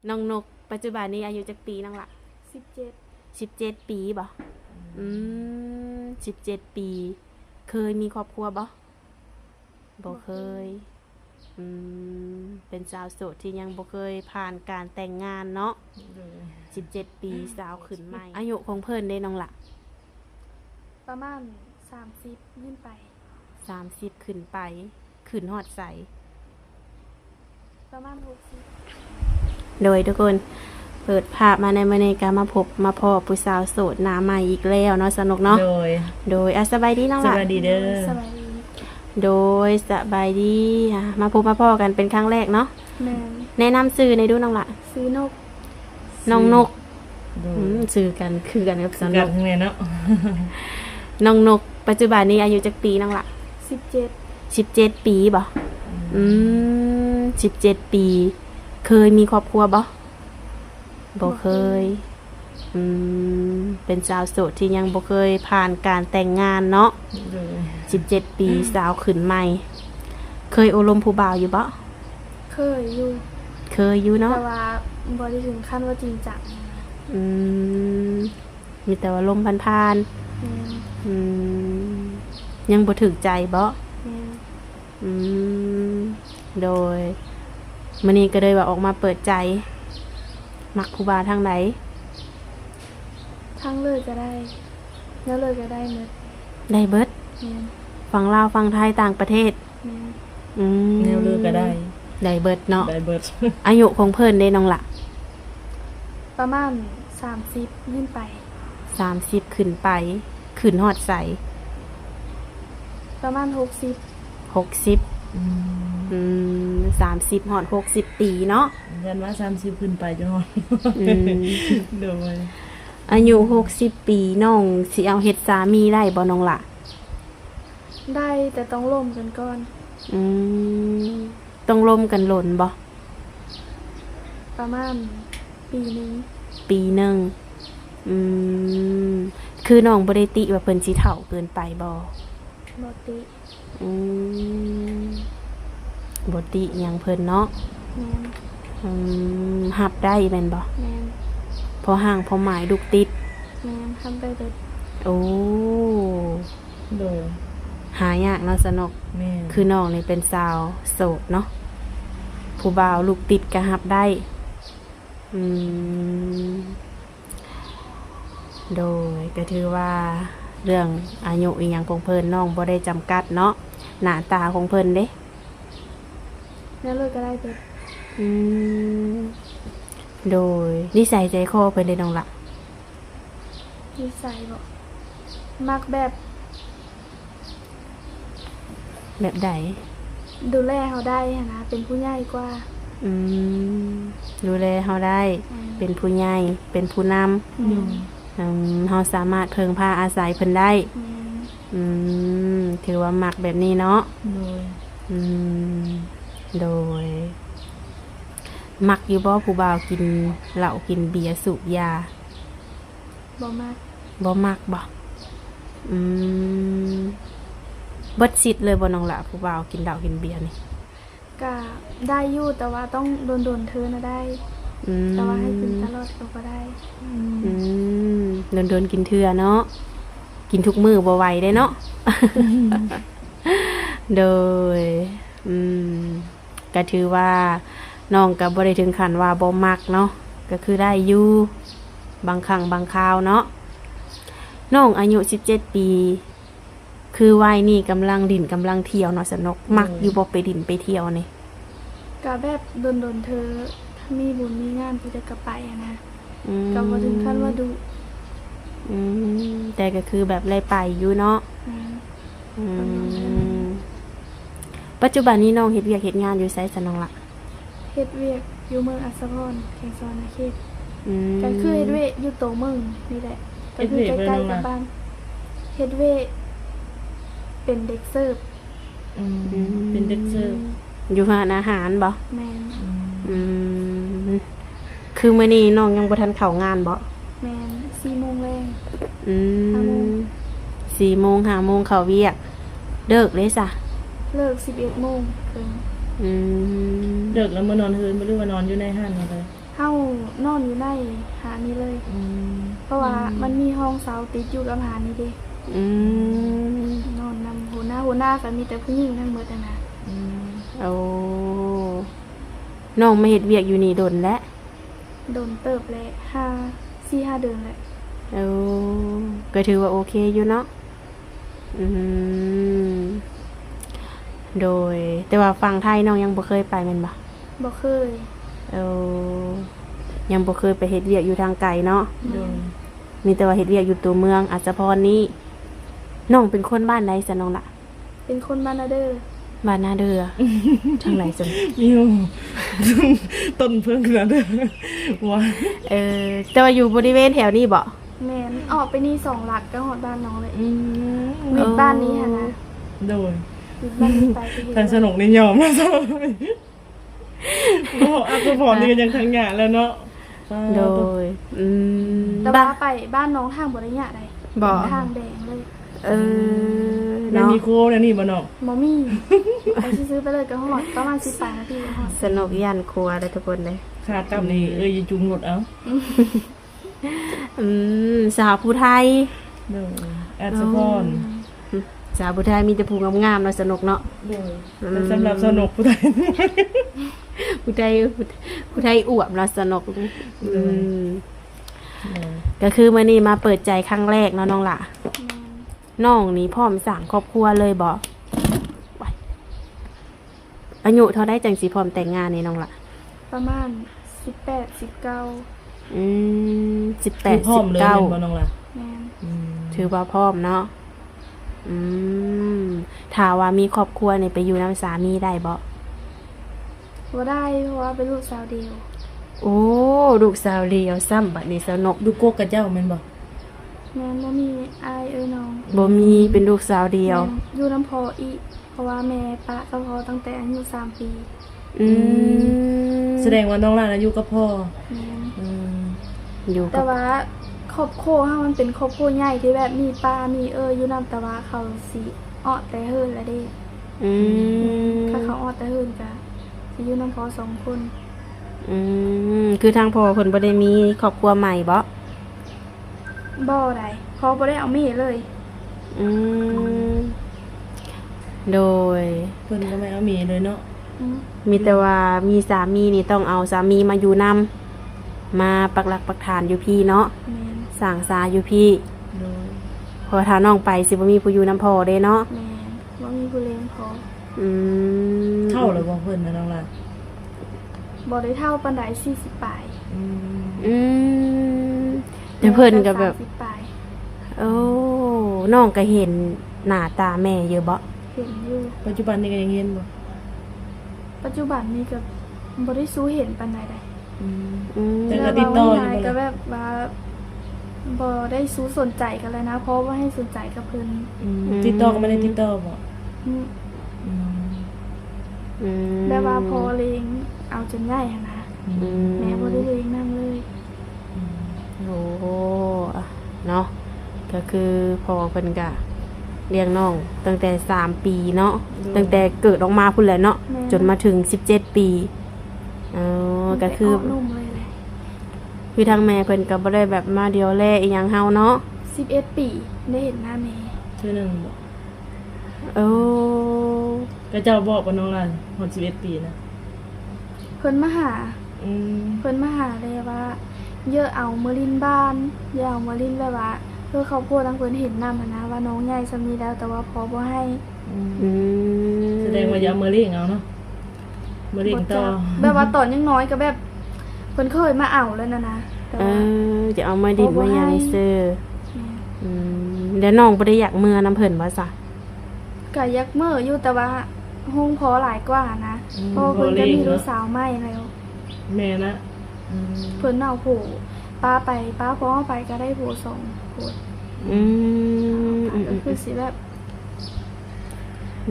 ນ້ອງນົກ ປັດຈຸບັນນີ້ອາຍຸຈັກປີນ້ອງລະ? ສິບເຈັດ ສິບເຈັດປີບໍ? ອືມ ສິບເຈັດປີ ເຄີຍມີຄອບຄົວບໍ? ບໍ່ເຄີຍ ອືມ ເປັນສາວໂສດທີ່ຍັງບໍ່ເຄີຍຜ່ານການແຕ່ງງານເນາະ. ສິບເຈັດປີ ສາວຂຶ້ນໃໝ່. ອາຍຸຂອງເພິ່ນເດ້ນ້ອງລະ? ປະມານສາມສິບຂຶ້ນໄປ. ສາມສິບຂຶ້ນໄປ ຂຶ້ນຮອດໃສ? ປະມານຫົກສິບ. ໂດຍ ທຸກຄົນ ເປີດພາບມາໃນມື້ນີ້ກໍມາພົບມາພໍ້ຜູ້ສາວໂສດໜ້າໃໝ່ອີກແລ້ວເນາະ ສາວນົກເນາະ. ໂດຍ ໂດຍ ອາ ສະບາຍດີນ້ອງຫຼ້າ. ສະບາຍດີເດີ. ໂດຍ ສະບາຍດີ. ໂດຍ ສະບາຍດີ. ອາ ມາພົບມາພໍ້ກັນເປັນຄັ້ງແລກເນາະ. ແມ່ນ. ແນະນຳຊື່ແດ່ດູນ້ອງຫຼ້າ. ຊື່ນົກ. ນ້ອງນົກ. ໂດຍ. ອືມ ຊື່ກັນ ຄືກັນກັບສາວນົກ. ຄືກັນແທ້ເນາະ. ນ້ອງນົກ ປັດຈຸບັນນີ້ອາຍຸຈັກປີນ້ອງລະ? ສິບເຈັດ. ສິບເຈັດປີບໍ? ອືມ ອືມ ສິບເຈັດປີ ເຄີຍມີຄອບຄົວບໍ? ບໍ່ເຄີຍ. ບໍ່ເຄີຍ. ອືມ ເປັນສາວໂສດທີ່ຍັງບໍ່ເຄີຍຜ່ານການແຕ່ງງານເນາະ. ໂດຍ. ສິບເຈັດປີ ອືມ ສາວຂຶ້ນໃໝ່ ເຄີຍໂອ້ລົມຜູ້ບ່າວຢູ່ບໍ? ເຄີຍຢູ່. ເຄີຍຢູ່ເນາະ ແຕ່ວ່າບໍ່ໄດ້ເຖິງຂັ້ນວ່າຈິງຈັງ. ອືມ ມີແຕ່ວ່າລົມຜ່ານໆ. ແມ່ນ. ອືມ ຍັງບໍ່ຖືກໃຈບໍ? ແມ່ນ. ອືມ ໂດຍ ມື້ນີ້ກໍເລີຍວ່າອອກມາເປີດໃຈ. ມັກຜູ້ບ່າວທາງໃດ? ທາງເລີຍກໍໄດ້ ແນວເລີຍກໍໄດ້ໝົດ. ໄດ້ເບິດ? ແມ່ນ. ຝັ່ງລາວ ຝັ່ງໄທ ຕ່າງປະເທດ? ແມ່ນ. ອືມ ແນວເລີຍກໍໄດ້. ໄດ້ເບິດເນາະ. ໄດ້ເບິດ. ອາຍຸຂອງເພິ່ນເດ້ນ້ອງລະ? ປະມານສາມສິບຂຶ້ນໄປ. ສາມສິບຂຶ້ນໄປ ຂຶ້ນຮອດໃສ? ປະມານຫົກສິບ. ຫົກສິບ. ອືມ ອືມ ສາມສິບຮອດຫົກສິບປີເນາະ. ຢ້ານວ່າສາມສິບຂຶ້ນໄປຈົນຮອດ. ອືມ ໂດຍ. ອາຍຸຫົກສິບປີ ນ້ອງຊິເອົາເຮັດສາມີໄດ້ບໍ່ນ້ອງລະ? ໄດ້ ແຕ່ຕ້ອງລົມກັນກ່ອນ. ອືມ ຕ້ອງລົມກັນດົນບໍ່? ປະມານປີໜຶ່ງ. ປີໜຶ່ງ. ອືມ ຄືນ້ອງບໍ່ໄດ້ຕິວ່າເພິ່ນຊິເຖົ້າເກີນໄປບໍ່? ບໍ່ຕິ. ອືມ ບໍ່ຕິຫຍັງເພິ່ນເນາະ. ແມ່ນ. ອືມ ຮັບໄດ້ແມ່ນບໍ່? ແມ່ນ. ພໍຮ່າງພໍໝາຍລູກຕິດ. ແມ່ນ ຮັບໄດ້ເບິດ. ໂອ້ ໂດຍ ຫາຍາກເນາະ ສະນົກ. ແມ່ນ. ຄືນ້ອງນີ້ເປັນສາວໂສດເນາະ ຜູ້ບ່າວລູກຕິດກໍຮັບໄດ້. ອືມ ໂດຍ ກໍຖືວ່າເລື່ອງອາຍຸອີ່ຫຍັງຂອງເພິ່ນ ນ້ອງບໍ່ໄດ້ຈຳກັດເນາະ. ໜ້າຕາຂອງເພິ່ນເດ້? ແນວເລີຍກໍໄດ້ເບິດ. ອືມ ໂດຍ. ນິໄສໃຈຄໍເພິ່ນເດ້ນ້ອງລະ? ນິໄສບໍ? ມັກແບບ ແບບໃດ? ດູແລເຮົາໄດ້ຫັ້ນນະ ເປັນຜູ້ໃຫຍ່ກວ່າ. ອືມ ດູແລເຮົາໄດ້. ອືມ ເປັນຜູ້ໃຫຍ່ ເປັນຜູ້ນຳ. ອືມ ອືມ ເຮົາສາມາດເພິ່ງພາອາໄສເພິ່ນໄດ້. ອືມ ອືມ ຖືວ່າມັກແບບນີ້ເນາະ. ໂດຍ. ອືມ ໂດຍ. ມັກຢູ່ບໍ່ຜູ້ບ່າວກິນເຫຼົ້າ ກິນເບຍ ສູບຢາ? ບໍ່ມັກ. ບໍ່ມັກບໍ? ອືມ ເບິດສິດເລີຍບໍ່ນ້ອງຫຼ້າ ຜູ້ບ່າວກິນເຫຼົ້າກິນເບຍນີ້? ກະໄດ້ຢູ່ ແຕ່ວ່າຕ້ອງດົນໆເທື່ອນະໄດ້. ອືມ ແຕ່ວ່າໃຫ້ກິນຕະຫຼອດກໍບໍ່ໄດ້. ອືມ ອືມ ດົນໆກິນເທື່ອເນາະ ກິນທຸກມື້ບໍ່ໄຫວເດ້ເນາະ. ໂດຍ. ອືມ ກະຖືວ່ານ້ອງກະບໍ່ໄດ້ເຖິງຂັ້ນວ່າບໍ່ມັກເນາະ ກະຄືໄດ້ຢູ່ ບາງຄັ້ງບາງຄາວເນາະ. ນ້ອງອາຍຸສິບເຈັດປີ ຄືໄວນີ້ກຳລັງຫຼິ້ນກຳລັງທ່ຽວເນາະ ສະນົກ. ໂດຍ. ມັກຢູ່ບໍ່ໄປຫຼິ້ນໄປທ່ຽວນີ້? ກະແບບດົນໆເທື່ອ ຖ້າມີບຸນມີງານເທື່ອກະໄປຫັ້ນນະ. ອືມ ກະບໍ່ເຖິງຂັ້ນວ່າດຸ. ອືມ ແຕ່ກະຄືແບບໄດ້ໄປຢູ່ເນາະ. ແມ່ນ. ອືມ ປະຈຸບັນນີ້ນ້ອງເຮັດວຽກເຮັດງານຢູ່ໃສຊັ້ນນ້ອງລະ? ເຮັດວຽກຢູ່ເມືອງອັດສະພອນ ແຂວງສະຫວັນນະເຂດ. ອືມ ກະຄືເຮັດວຽກຢູ່ໂຕເມືອງນີ້ແຫຼະ ກະຄືໃກ້ໆກັບບ້ານ. ເຮັດວຽກເປັນເດັກເສີບ. ອືມ ອືມ ເປັນເດັກເສີບ ຢູ່ຮ້ານອາຫານບໍ? ແມ່ນ. ອືມ ອືມ ຄືມື້ນີ້ນ້ອງຍັງບໍ່ທັນເຂົ້າງານບໍ? ແມ່ນ ສີ່ໂມງແລງ. ອືມ ສີ່ໂມງ ຫ້າໂມງເຂົ້າວຽກ ເລີກເດ້ຊະ? ເລີກສິບເອັດໂມງເຄິ່ງ. ອືມ ເລີກແລ້ວເມືອນອນເຮືອນບໍ່ ຫຼືວ່ານອນຢູ່ໃນຮ້ານເລີຍ? ເຮົານອນຢູ່ໃນຮ້ານນີ້ເລີຍ ອືມ ເພາະວ່າ ອືມ ມັນມີຫ້ອງເຊົ່າຕິດຢູ່ກັບຮ້ານນີ້ເດ້ ອືມ ນອນນຳຫົວໜ້າ ຫົວໜ້າກໍມີແຕ່ຜູ້ຍິງທັງໝົດຫັ້ນນະ ອືມ ໂອ້ ນ້ອງມາເຮັດວຽກຢູ່ນີ້ດົນແລ້ວ? ດົນເຕີບແລ້ວ ຫ້າ ສີ່ຫ້າເດືອນແລ້ວ ໂອ້ ກໍຖືວ່າໂອເຄຢູ່ເນາະ ອືມ ໂດຍ ແຕ່ວ່າຝັ່ງໄທນ້ອງຍັງບໍ່ເຄີຍໄປແມ່ນບໍ່? ບໍ່ເຄີຍ ໂອ້ ຍັງບໍ່ເຄີຍໄປເຮັດວຽກຢູ່ທາງໄກເນາະ ໂດຍ ມີແຕ່ວ່າເຮັດວຽກຢູ່ຕົວເມືອງອັດສະພອນນີ້ ນ້ອງເປັນຄົນບ້ານໃດຊັ້ນນ້ອງລະ? ເປັນຄົນບ້ານນາເດີ ບ້ານນາເດີ ທາງໃດຊັ້ນ? ຢູ່ຕົ້ນເຜິ້ງນາເດີ ວ່າ ເອີ ແຕ່ວ່າຢູ່ບໍລິເວນແຖວນີ້ບໍ? ແມ່ນ ອອກໄປນີ້ສອງຫຼັກກໍຮອດບ້ານນ້ອງເລີຍ ອືມ ມິດບ້ານນີ້ຫັ້ນນະ ໂດຍ ມິດບ້ານນີ້ໄປ ທາງສະໜົກນີ້ຍອມແລ້ວ ເນາະ ອັດສະພອນນີ້ກໍຍັງທາງຍາກແລ້ວເນາະ ໂດຍ ອືມ ແຕ່ວ່າໄປບ້ານນ້ອງທາງບໍ່ໄດ້ຍາກໃດ ບໍ່ ທາງແດງເລີຍ ເອີ ແມ່ນເນາະ ມີໂຄ້ງແນວນີ້ບໍ່ນ້ອງ? ບໍ່ມີ ໄປຊື່ໆ ໄປເລີຍກໍຮອດ ປະມານສິບປາຍນາທີກໍຮອດ ສະໜຸກຢ້ານຂົວເດ້ທຸກຄົນເດ້ ຂາກັບນີ້ ອືມ ເອີຍຢູ່ຈຸງລົດເອົາ ອືມ ສາວຜູ້ໄທ ໂດຍ ອັດສະພອນ ໂອ້ ສາວຜູ້ໄທມີແຕ່ຜູ້ງາມໆ ເນາະ ສະໜຸກເນາະ ໂດຍ ອືມ ແຕ່ສຳລັບສະໜຸກຜູ້ໄທ ຜູ້ໄທ ຜູ້ໄທອວບເນາະ ສະໜຸກ ໂດຍ ອືມ ໂດຍ ກໍຄືມື້ນີ້ມາເປີດໃຈຄັ້ງແລກເນາະນ້ອງຫຼ້າ ແມ່ນ ນ້ອງນີ້ພ້ອມສ້າງຄອບຄົວເລີຍບໍ່? ອາຍຸເທົ່າໃດຈັ່ງຊິພ້ອມແຕ່ງງານນີ້ນ້ອງຫຼ້າ? ປະມານສິບແປດ ສິບເກົ້າ ອືມ ສິບແປດ ສິບເກົ້າ ຖືພ້ອມເລີຍແມ່ນບໍ່ນ້ອງຫຼ້າ? ແມ່ນ ອືມ ຖືວ່າພ້ອມເນາະ ອືມ ຖ້າວ່າມີຄອບຄົວນີ້ໄປຢູ່ນຳສາມີໄດ້ບໍ່? ບໍ່ໄດ້ ເພາະວ່າເປັນລູກສາວດຽວ ໂອ້ ລູກສາວດຽວຊ້ຳ ບັດນີ້ສາວນົກ ຢູ່ກົກກັບເຈົ້າແມ່ນບໍ່? ແມ່ນ ບໍ່ມີອ້າຍເອື້ອຍນ້ອງ ບໍ່ມີ ເປັນລູກສາວດຽວ ແມ່ນ ຢູ່ນຳພໍ່ອີກ ເພາະວ່າແມ່ປະກັບພໍ່ຕັ້ງແຕ່ອາຍຸສາມປີ ອືມ ອືມ ສະແດງວ່ານ້ອງຫຼ້ານະຢູ່ກັບພໍ່ ແມ່ນ ອືມ ຢູ່ກັບ ແຕ່ວ່າຄອບຄົວເຮົາມັນເປັນຄອບຄົວໃຫຍ່ທີ່ແບບມີປ້າມີເອື້ອຍຢູ່ນຳ ແຕ່ວ່າເຂົາຊິອອກແຕ່ເຮືອນລະເດ້ ອືມ ອືມ ຖ້າເຂົາອອກແຕ່ເຮືອນກະຊິຢູ່ນຳພໍ່ສອງຄົນ ອືມ ຄືທາງພໍ່ເພິ່ນບໍ່ໄດ້ມີຄອບຄົວໃໝ່ບໍ? ບໍ່ໃດ ພໍ່ບໍ່ໄດ້ເອົາເມຍເລີຍ ອືມ ໂດຍ ເພິ່ນກໍບໍ່ເອົາເມຍເລີຍເນາະ ອືມ ມີແຕ່ວ່າມີສາມີນີ້ຕ້ອງເອົາສາມີມາຢູ່ນຳ ມາປັກຫຼັກປັກຖານຢູ່ພີ້ເນາະ ແມ່ນ ສ້າງສາຢູ່ພີ້ ໂດຍ ເພາະວ່າຖ້ານ້ອງໄປຊິບໍ່ມີຜູ້ຢູ່ນຳພໍ່ເດ້ເນາະ ແມ່ນ ບໍ່ມີຜູ້ລ້ຽງພໍ່ ອືມ ເຖົ້າແລ້ວບໍ່ເພິ່ນນະນ້ອງຫຼ້າ? ບໍ່ໄດ້ເຖົ້າປານໃດ ສີ່ສິບປາຍ ອືມ ອືມ ແຕ່ເພິ່ນກໍແບບ ສາມສິບປາຍ ໂອ້ ນ້ອງກໍເຫັນໜ້າຕາແມ່ຢູ່ບໍ? ເຫັນຢູ່ ປັດຈຸບັນນີ້ກໍຍັງເຫັນບໍ່? ປັດຈຸບັນນີ້ກໍບໍ່ໄດ້ຊູເຫັນປານໃດໃດ ອືມ ອືມ ແຕ່ກໍຕິດຕໍ່ຢູ່ບໍ່ລະ? ກໍແບບວ່າບໍ່ໄດ້ຊູສົນໃຈກັນແລ້ວນະ ພໍ່ບໍ່ໃຫ້ສົນໃຈກັບເພິ່ນ ອືມ ອືມ ຕິດຕໍ່ກໍບໍ່ໄດ້ຕິດຕໍ່ບໍ? ອືມ ອືມ ອືມ ແບບວ່າພໍ່ລ້ຽງເອົາຈົນໃຫຍ່ຫັ້ນນະ ອືມ ແມ່ບໍ່ໄດ້ລ້ຽງນຳເລີຍ ອືມ ໂອ້ ເນາະ ກໍຄືພໍ່ເພິ່ນກະລ້ຽງນ້ອງຕັ້ງແຕ່ສາມປີເນາະ ໂດຍ ຕັ້ງແຕ່ເກີດອອກມາພຸ້ນແຫຼະເນາະ ແມ່ນ ຈົນມາເຖິງສິບເຈັດປີ ເອີ ກໍຄື ຕັ້ງແຕ່ອອກນົມເລີຍແຫຼະ ຄືທາງແມ່ເພິ່ນກໍບໍ່ໄດ້ແບບມາດຽວແລອີ່ຫຍັງເຮົາເນາະ ສິບເອັດປີໄດ້ເຫັນໜ້າແມ່ ເທື່ອໜຶ່ງບໍ? ໂອ້ ເຂົາເຈົ້າບອກບໍ່ນ້ອງຫຼ້າ ຮອດສິບເອັດປີນະ? ເພິ່ນມາຫາ ອືມ ເພິ່ນມາຫາແລ້ວວ່າ ເຢີ້ເອົາມາຫຼິ້ນບ້ານ ເຢີ້ເອົາມາຫຼິ້ນ ແບບວ່າ ເພື່ອຄອບຄົວທາງເພິ່ນເຫັນນຳຫັ້ນນະ ວ່ານ້ອງໃຫຍ່ສ່ຳນີ້ແລ້ວ ແຕ່ວ່າພໍ່ບໍ່ໃຫ້ ອືມ ອືມ ສະແດງວ່າຢາກເອົາມາລ້ຽງເອົາເນາະ ມາຫຼິ້ນຕໍ່ ບໍ່ຈັກ ແບບວ່າຕອນຍັງນ້ອຍກໍແບບ ເພິ່ນເຄີຍມາເອົາແລ້ວນະນະ ແຕ່ ເອີ ວ່າ ຈະເອົາມາຫຼິ້ນມາຫຍັງຊື່ ແມ່ນ ອືມ ແລ້ວນ້ອງບໍ່ໄດ້ຢາກເມືອນຳເພິ່ນບໍ່ຊະ? ກໍຢາກເມືອຢູ່ ແຕ່ວ່າໂຮງພໍ່ຫຼາຍກວ່ານະ ອືມ ເພາະວ່າເພິ່ນກໍມີລູກສາວໃໝ່ແລ້ວ ແມ່ນນະ ອືມ ເພິ່ນເອົາຜູ້ປາໄປ ປາພໍ່ເຮົາໄປກໍໄດ້ຜູ້ສອງຄົນ ອືມ ກໍຄືຊິແບບ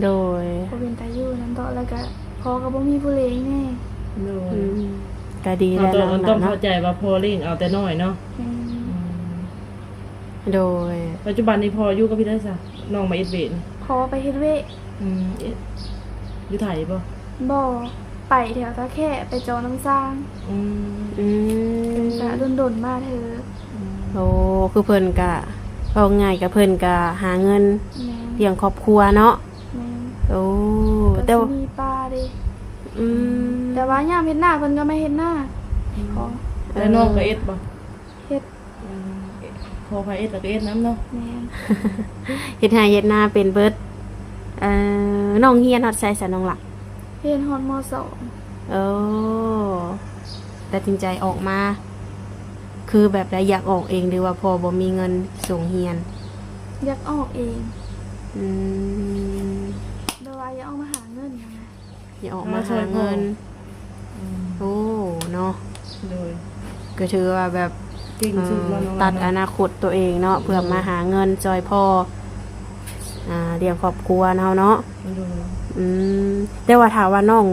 ໂດຍ ບໍ່ເປັນຕາຢູ່ນຳເນາະ ແລ້ວກະພໍ່ກໍບໍ່ມີຜູ້ລ້ຽງແດ່ ໂດຍ ອືມ ກະດີແລ້ວເນາະ ເຮົາຕ້ອງເຂົ້າໃຈວ່າພໍ່ລ້ຽງເອົາແຕ່ນ້ອຍເນາະ ແມ່ນ ອືມ ໂດຍ ປັດຈຸບັນນີ້ພໍ່ຢູ່ກັບຜູ້ໃດຊະ ນ້ອງມາເຮັດວຽກນີ້ ພໍ່ໄປເຮັດວຽກ ອືມ ເອີ ຢູ່ໄທບໍ່? ບໍ່ ໄປແຖວທ່າແຂກ ໄປເຈາະນ້ຳສ້າງ. ອືມ ອືມ ເພິ່ນກະດົນໆມາເທື່ອ. ໂອ້ ຄືເພິ່ນກະ ເວົ້າງ່າຍກະເພິ່ນກະຫາເງິນ ແມ່ນ ລ້ຽງຄອບຄົວເນາະ. ແມ່ນ. ໂອ້ ກະ ແຕ່ວ່າ ຊິມີປາເດ້. ອືມ ແຕ່ວ່າຍາມເຮັດນາເພິ່ນກະມາເຮັດນາ. ອືມ ແຕ່ນ້ອງກະເຮັດບໍ່? ເຮັດ. ອືມ ພໍພາເຮັດລະກະເຮັດນຳເນາະ. ແມ່ນ. ເຮັດໄຮ່ເຮັດນາເປັນເບິດ. ເອີ ນ້ອງຮຽນຮອດໃສຊະນ້ອງລະ? ຮຽນຮອດ ມ.ສອງ. ໂອ້ ຕັດສິນໃຈອອກມາ ຄືແບບໃດ ຢາກອອກເອງ ຫຼືວ່າພໍ່ບໍ່ມີເງິນສົ່ງຮຽນ? ຢາກອອກເອງ. ອືມ ແບບວ່າຢາກອອກມາຫາເງິນຫັ້ນນະ. ຢາກອອກມາຫາເງິນ. ອືມ ໂອ້ ເນາະ. ໂດຍ. ກໍຖືວ່າແບບ ເກັ່ງສຸດແລ້ວເນາະ ເອີ ຕັດອະນາຄົດຕົວເອງເນາະ ເພື່ອມາຫາເງິນຊ່ອຍພໍ່ ອ່າ ລ້ຽງຄອບຄົວເຮົາເນາະ. ໂດຍ. ອືມ ແຕ່ວ່າຖ້າວ່ານ້ອງ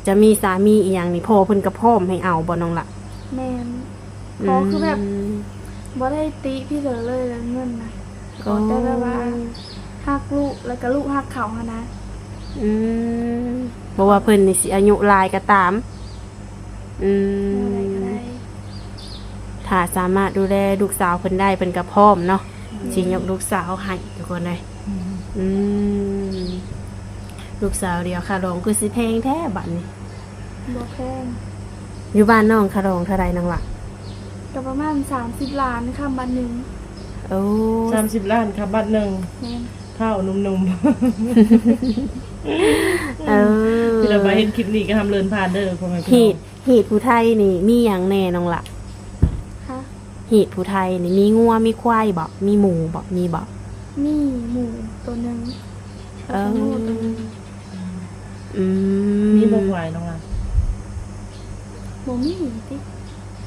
ຈະມີສາມີອີ່ຫຍັງນີ້ ພໍ່ເພິ່ນກໍພ້ອມໃຫ້ເອົາບໍ່ນ້ອງລະ? ແມ່ນ. ພໍ່ຄືແບບ ອືມ ບໍ່ໄດ້ຕິພິເລີຍເລື່ອງເງິນນະ. ອໍ ຂໍແຕ່ແບບວ່າຮັກລູກ ແລ້ວກະລູກຮັກເຂົາຫັ້ນນະ. ອືມ ບໍ່ວ່າເພິ່ນນີ້ຊິອາຍຸຫຼາຍກໍຕາມ. ອືມ ແນວໃດກໍໄດ້ ຖ້າສາມາດດູແລລູກສາວເພິ່ນໄດ້ ເພິ່ນກໍພ້ອມເນາະ. ອືມ ຊິຍົກລູກສາວໃຫ້ທຸກຄົນເລີຍ. ອືມ ອືມ ລູກສາວດຽວ ຄ່າດອງຄືຊິແພງແທ້ບາດນີ້. ບໍ່ແພງ. ຢູ່ບ້ານນ້ອງຄ່າດອງເທົ່າໃດນ້ອງລະ? ກໍປະມານສາມສິບລ້ານຄຳບັດໜຶ່ງ. ໂອ້ ສາມສິບລ້ານຄຳບັດໜຶ່ງ. ແມ່ນ. ທ້າວໜຸ່ມໆ. ເອີ ທີ່ລະມາເຫັນຄລິບນີ້ກໍຫ້າມເລີນຜ່ານເດີພໍ່ແມ່ພີ່ນ້ອງ. ຮີດ ຮີດຜູ້ໄທນີ້ມີຫຍັງແດ່ນ້ອງລະ? ຮະ? ຮີດຜູ້ໄທນີ້ມີງົວມີຄວາຍບໍ່? ມີໝູບໍ່? ມີບໍ່? ມີໝູໂຕໜຶ່ງ. ເອີ ແລ້ວກໍງົວໂຕໜຶ່ງ. ອືມ ມີບໍ່ຄວາຍນ້ອງລະ? ບໍ່ມີຕິ.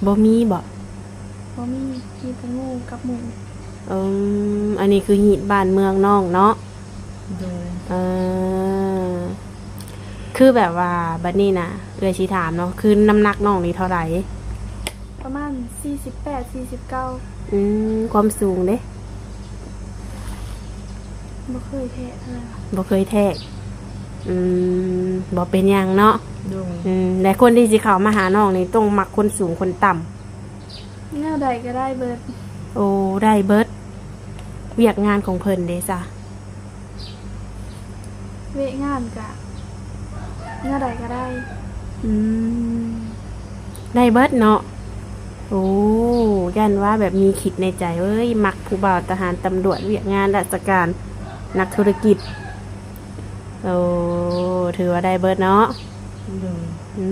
ບໍ່ມີບໍ່? ບໍ່ມີ ມີແຕ່ງົວກັບໝູ. ອືມ ອັນນີ້ຄືຮີດບ້ານເມືອງນ້ອງເນາະ. ໂດຍ. ເອີ ຄືແບບວ່າ ບັດນີ້ນະ ເອື້ອຍຊິຖາມເນາະ ຄືນ້ຳໜັກນ້ອງນີ້ເທົ່າໃດ? ປະມານສີ່ສິບແປດ ສີ່ສິບເກົ້າ. ອືມ ຄວາມສູງເດ? ບໍ່ເຄີຍແທກເທື່ອ. ບໍ່ເຄີຍແທກ. ອືມ ບໍ່ເປັນຫຍັງເນາະ. ໂດຍ. ອືມ ແລະ ຄົນທີ່ຊິເຂົ້າມາຫານ້ອງນີ້ ຕ້ອງມັກຄົນສູງຄົນຕ່ຳ. ແນວໃດກໍໄດ້ເບິດ. ໂອ້ ໄດ້ເບິດ. ວຽກງານຂອງເພິ່ນເດຊະ? ວຽກງານກະແນວໃດກໍໄດ້. ອືມ ໄດ້ເບິດເນາະ. ໂອ້ ຢ້ານວ່າແບບມີຄິດໃນໃຈ ເອີຍ ມັກຜູ້ບ່າວທະຫານ, ຕຳຫຼວດ, ວຽກງານ, ລາຊະການ, ນັກທຸລະກິດ. ໂອ້ ຖືວ່າໄດ້ເບິດເນາະ. ໂດຍ. ອື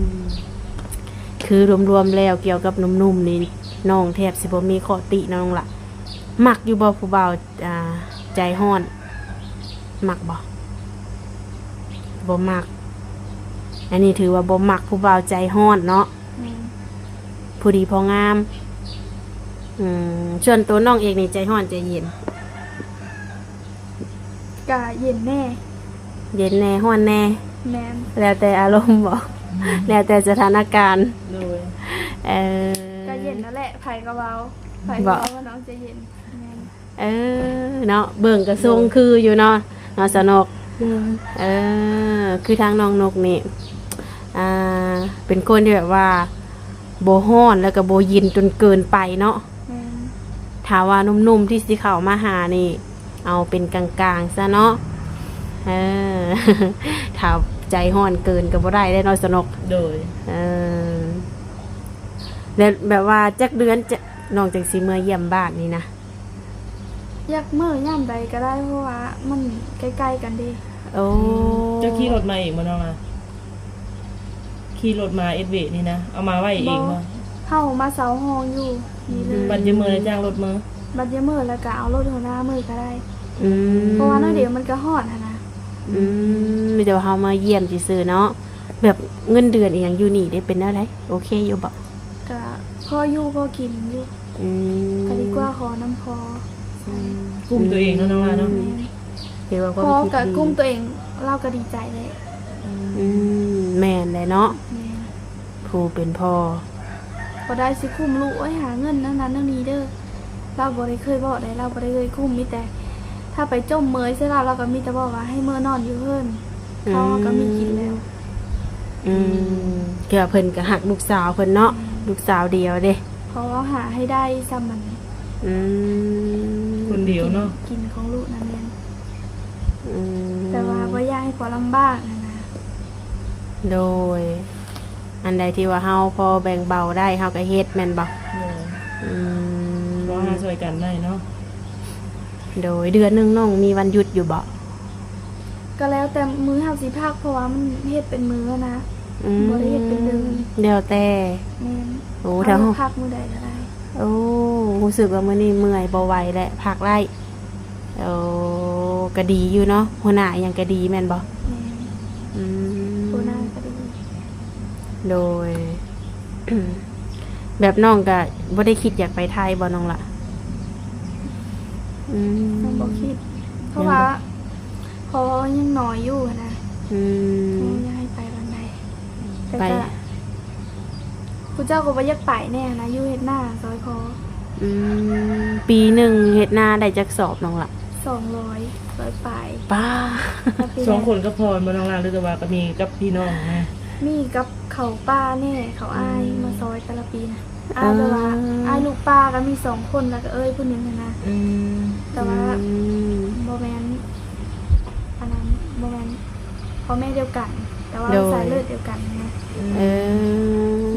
ມ ຄືລວມໆແລ້ວ ກ່ຽວກັບໜຸ່ມໆນີ້ ນ້ອງແທບຊິບໍ່ມີຂໍ້ຕິເນາະນ້ອງລະ. ມັກຢູ່ບໍ່ຜູ້ບ່າວ ອ່າ ໃຈຮ້ອນ? ມັກບໍ່? ບໍ່ມັກ. ອັນນີ້ຖືວ່າບໍ່ມັກຜູ້ບ່າວໃຈຮ້ອນເນາະ. ແມ່ນ. ພໍດີພໍງາມ. ອືມ ສ່ວນໂຕນ້ອງເອງນີ້ໃຈຮ້ອນໃຈເຢັນ? ກະເຢັນແດ່. ເຢັນແດ່ ຮ້ອນແດ່. ແມ່ນ. ແລ້ວແຕ່ອາລົມບໍ່? ອືມ ແລ້ວແຕ່ສະຖານະການ. ໂດຍ. ເອີ ກະເຢັນນັ້ນແຫຼະ ໃຜກໍເວົ້າ ໃຜກໍເວົ້າວ່ານ້ອງໃຈເຢັນ. ແມ່ນ. ເອີ ເນາະ ເບິ່ງກະຊົງຄືຢູ່ເນາະ ເນາະສາວນົກ. ໂດຍ. ເອີ ຄືທາງນ້ອງນົກນີ້ ອ່າ ເປັນຄົນທີ່ແບບວ່າບໍ່ຮ້ອນ ແລ້ວກະບໍ່ເຢັນຈົນເກີນໄປເນາະ. ແມ່ນ. ຖ້າວ່າໜຸ່ມໆທີ່ຊິເຂົ້າມາຫານີ້ ເອົາເປັນກາງໆຊະເນາະ. ເອີ ຖ້າໃຈຮ້ອນເກີນກໍບໍ່ໄດ້ເດ້ເນາະສາວນົກ. ໂດຍ. ເອີ ແລ້ວແບບວ່າຈັກເດືອນຈະ ນ້ອງຈັ່ງຊິເມືອຢ້ຽມບ້ານນີ້ນະ? ຢາກເມືອຍາມໃດກໍໄດ້ ເພາະວ່າມັນໃກ້ໆກັນເດ້. ໂອ້ ອືມ ເຈົ້າຂີ່ລົດມາເອງບໍ່ນ້ອງລະ? ຂີ່ລົດມາເອັດເວະນີ້ນະ ເອົາມາໄວ້ເອງບໍ່? ບໍ່ ເຮົາມາເຊົ່າຫ້ອງຢູ່ນີ້ເລີຍ. ອືມ ບັດຢາກເມືອລະຈ້າງລົດເມືອ. ບັດຢາກເມືອລະກະເອົາລົດຫົວໜ້າເມືອກໍໄດ້. ອືມ ເພາະວ່າໜ້ອຍດຽວມັນກະຮອດຫັ້ນນະ. ອືມ ມີແຕ່ວ່າເຮົາມາຢ້ຽມຊື່ໆເນາະ. ແບບເງິນເດືອນອີ່ຫຍັງຢູ່ນີ້ເດ້ ເປັນແນວໃດ? ໂອເຄຢູ່ບໍ່? ກະພໍຢູ່ພໍກິນຢູ່. ອືມ ກະດີກວ່າຂໍນຳພໍ່. ອືມ ກຸ້ມຕົວເອງເນາະນ້ອງລະເນາະ. ແມ່ນ. ຖືວ່າຄວາມຄິດດີ ພໍ່ກະກຸ້ມຕົວເອງ ລາວກະດີໃຈແຫຼະ. ອືມ ອືມ ແມ່ນແຫຼະເນາະ. ແມ່ນ. ຜູ້ເປັນພໍ່ ບໍ່ໄດ້ຊິກຸ້ມລູກ ໂອ້ຍ ຫາເງິນນັ້ນນັ້ນນັ້ນນີ້ເດີ. ລາວບໍ່ໄດ້ເຄີຍບອກໃດ ລາວບໍ່ໄດ້ເຄີຍກຸ້ມ ມີແຕ່ຖ້າໄປຈົ່ມເມີຍໃສ່ລາວ ລາວກໍມີແຕ່ບອກວ່າໃຫ້ເມືອນອນຢູ່ເຮືອນ. ອືມ ເຂົ້າເຮົາກໍມີກິນແລ້ວ. ອືມ ຄືວ່າເພິ່ນກໍຮັກລູກສາວເພິ່ນເນາະ ແມ່ນ ລູກສາວດຽວເດ້ ເພາະວ່າຫາໃຫ້ໄດ້ຊ່ຳນັ້ນ ອືມ ຄົນດຽວເນາະ ກິນຂອງລູກນັ້ນແມ່ນ ອືມ ແຕ່ວ່າບໍ່ຢາກໃຫ້ຜົວລຳບາກຫັ້ນນະ ໂດຍ ອັນໃດທີ່ວ່າເຮົາພໍແບ່ງເບົາໄດ້ເຮົາກໍເຮັດແມ່ນບໍ່? ໂດຍ ອືມ ກໍຫາຊ່ວຍກັນໄດ້ເນາະ ໂດຍ ເດືອນໜຶ່ງນ້ອງມີວັນຢຸດຢູ່ບໍ່? ກໍແລ້ວແຕ່ມື້ເຮົາຊິພັກ ເພາະວ່າມັນເຮັດເປັນມື້ນະ ອືມ ບໍ່ໄດ້ເຮັດເປັນເດືອນ ແລ້ວແຕ່ ແມ່ນ ໂອ້ ຖ້າເຮົາພັກມື້ໃດກໍໄດ້ ໂອ້ ຮູ້ສຶກວ່າມື້ນີ້ເມື່ອຍບໍ່ໄຫວແລ້ວ ພັກໄດ້ ໂອ້ ກໍດີຢູ່ເນາະ ຫົວໜ້າອີ່ຫຍັງກໍດີແມ່ນບໍ່? ແມ່ນ ອືມ ຫົວໜ້າກໍດີ ໂດຍ ແບບນ້ອງກໍບໍ່ໄດ້ຄິດຢາກໄປໄທບໍ່ນ້ອງລະ? ອືມ ຍັງບໍ່ຄິດ ເພາະວ່າພໍ່ຍັງນ້ອຍຢູ່ຫັ້ນນະ ອືມ ຍັງບໍ່ຢາກໃຫ້ໄປປານໃດ ແຕ່ ໄປ ກໍ ຜູ້ເຈົ້າກໍບໍ່ຢາກໄປແດ່ຫັ້ນນະ ຢູ່ເຮັດນາຊ່ອຍພໍ່ ອືມ ປີໜຶ່ງເຮັດນາໄດ້ຈັກສອບນ້ອງລະ? ສອງຮ້ອຍ ຮ້ອຍປາຍ ປ້າ ແຕ່ປີ ສອງຄົນກັບພໍ່ແມ່ນບໍ່ນ້ອງລະ ຫຼືແຕ່ວ່າກໍມີກັບພີ່ນ້ອງນະ? ມີກັບເຂົາປ້າແດ່ ເຂົາອ້າຍ ອືມ ມາຊ່ອຍແຕ່ລະປີນະ ອ້າຍແບບວ່າ ເອີ ອ້າຍລູກປ້າກໍມີສອງຄົນ ແລ້ວກໍເອື້ອຍຜູ້ໜຶ່ງຫັ້ນນະ ອືມ ແຕ່ວ່າ ອືມ ບໍ່ແມ່ນ ອັນນັ້ນ ບໍ່ແມ່ນພໍ່ແມ່ດຽວກັນ ແຕ່ວ່າ ໂດຍ ສາຍເລືອດດຽວກັນນະ ອືມ ເອີ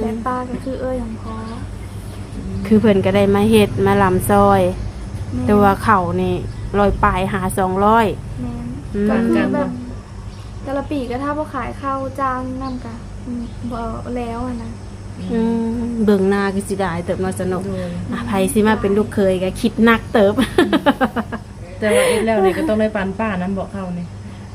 ແບບປ້າກໍຄືເອື້ອຍຂອງພໍ່ ອືມ ຄືເພິ່ນກໍໄດ້ມາເຮັດມາລຳຊ່ອຍ ແມ່ນ ແຕ່ວ່າເຂົານີ້ຮ້ອຍປາຍຫາສອງຮ້ອຍ ແມ່ນ ອືມ ກໍຄືແບບ ແຕ່ລະປີກໍຖ້າບໍ່ຂາຍເຂົ້າຈ້າງນຳກໍ ອືມ ບໍ່ແລ້ວຫັ້ນນະ ອືມ ອືມ ເບິ່ງໜ້າຄືຊິໄດ້ເຕີບເນາະ ສະໜຸກ ໂດຍ ອ່ະ ໃຜຊິມາເປັນລູກເຂີຍກໍຄິດໜັກເຕີບ ແຕ່ວ່າເຮັດແລ້ວນີ້ກໍຕ້ອງໄດ້ປັນປ້ານຳເບາະເຂົ້ານີ້?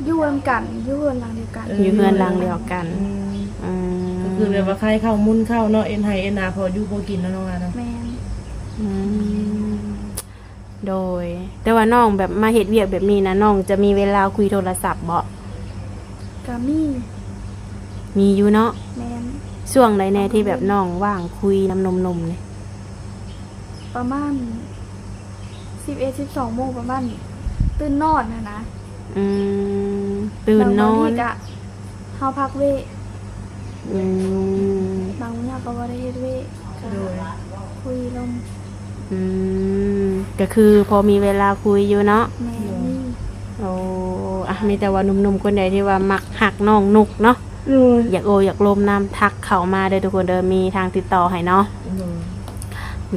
ຢູ່ນຳກັນ ຢູ່ເຮືອນຫຼັງດຽວກັນ ເອີ ຢູ່ເຮືອນຫຼັງດຽວກັນ ອືມ ອືມ ກໍຄືແບບວ່າຂາຍເຂົ້າໝູນເຂົ້າເນາະ ເຮັດໄຮ່ເຮັດນາພໍຢູ່ພໍກິນເນາະນ້ອງລະເນາະ ແມ່ນ ອືມ ໂດຍ ແຕ່ວ່ານ້ອງແບບມາເຮັດວຽກແບບນີ້ນະ ນ້ອງຈະມີເວລາຄຸຍໂທລະສັບບໍ່? ກໍມີ ມີຢູ່ເນາະ ແມ່ນ ຊ່ວງໃດແດ່ທີ່ແບບນ້ອງວ່າງຄຸຍນຳໜຸ່ມໆນີ້? ປະມານສິບເອັດ ສິບສອງໂມງ ປະມານຕື່ນນອນຫັ້ນນະ ອືມ ຕື່ນນອນ ບາງມື້ກໍເຮົາພັກເວກ ອືມ ບາງມື້ເຮົາກໍບໍ່ໄດ້ເຮັດເວກ ໂດຍ ກໍຄຸຍລົມ ອືມ ກໍຄືພໍມີເວລາຄຸຍຢູ່ເນາະ ແມ່ນ ໂດຍ ມີ ໂອ້ ອ່ະ ມີແຕ່ວ່າໜຸ່ມໆຄົນໃດທີ່ວ່າມັກຮັກນ້ອງນຸກເນາະ ໂດຍ ຢາກໂອ້ຢາກລົມນຳ ທັກເຂົ້າມາເດີທຸກຄົນເດີ ມີທາງຕິດຕໍ່ໃຫ້ເນາະ ໂດຍ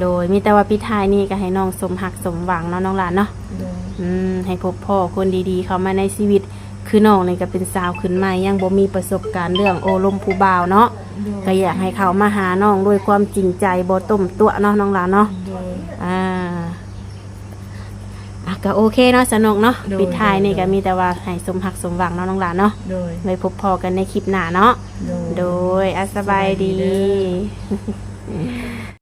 ໂດຍ ມີແຕ່ວ່າປິດທ້າຍນີ້ກໍໃຫ້ນ້ອງສົມຮັກສົມຫວັງເນາະ ນ້ອງຫຼານເນາະ ໂດຍ ອືມ ໃຫ້ພົບພໍ້ຄົນດີໆເຂົ້າມາໃນຊີວິດ ຄືນ້ອງນີ້ກໍເປັນສາວຂຶ້ນໃໝ່ ຍັງບໍ່ມີປະສົບການເລື່ອງໂອ້ລົມຜູ້ບ່າວເນາະ ໂດຍ ກໍຢາກໃຫ້ເຂົ້າມາຫານ້ອງດ້ວຍຄວາມຈິງໃຈ ບໍ່ຕົ້ມຕົວະເນາະ ນ້ອງຫຼານເນາະ ໂດຍ ອ່າ ອ່ະ ກໍໂອເຄເນາະ ສະໜຸກເນາະ ໂດຍ ປິດທ້າຍນີ້ ໂດຍ ກໍມີແຕ່ວ່າໃຫ້ສົມຮັກສົມຫວັງເນາະ ນ້ອງຫຼານເນາະ ໂດຍ ໄວ້ພົບພໍ້ກັນໃນຄລິບໜ້າເນາະ ໂດຍ ໂດຍ ອ່ະ ສະບາຍດີ ສະບາຍດີເດີ.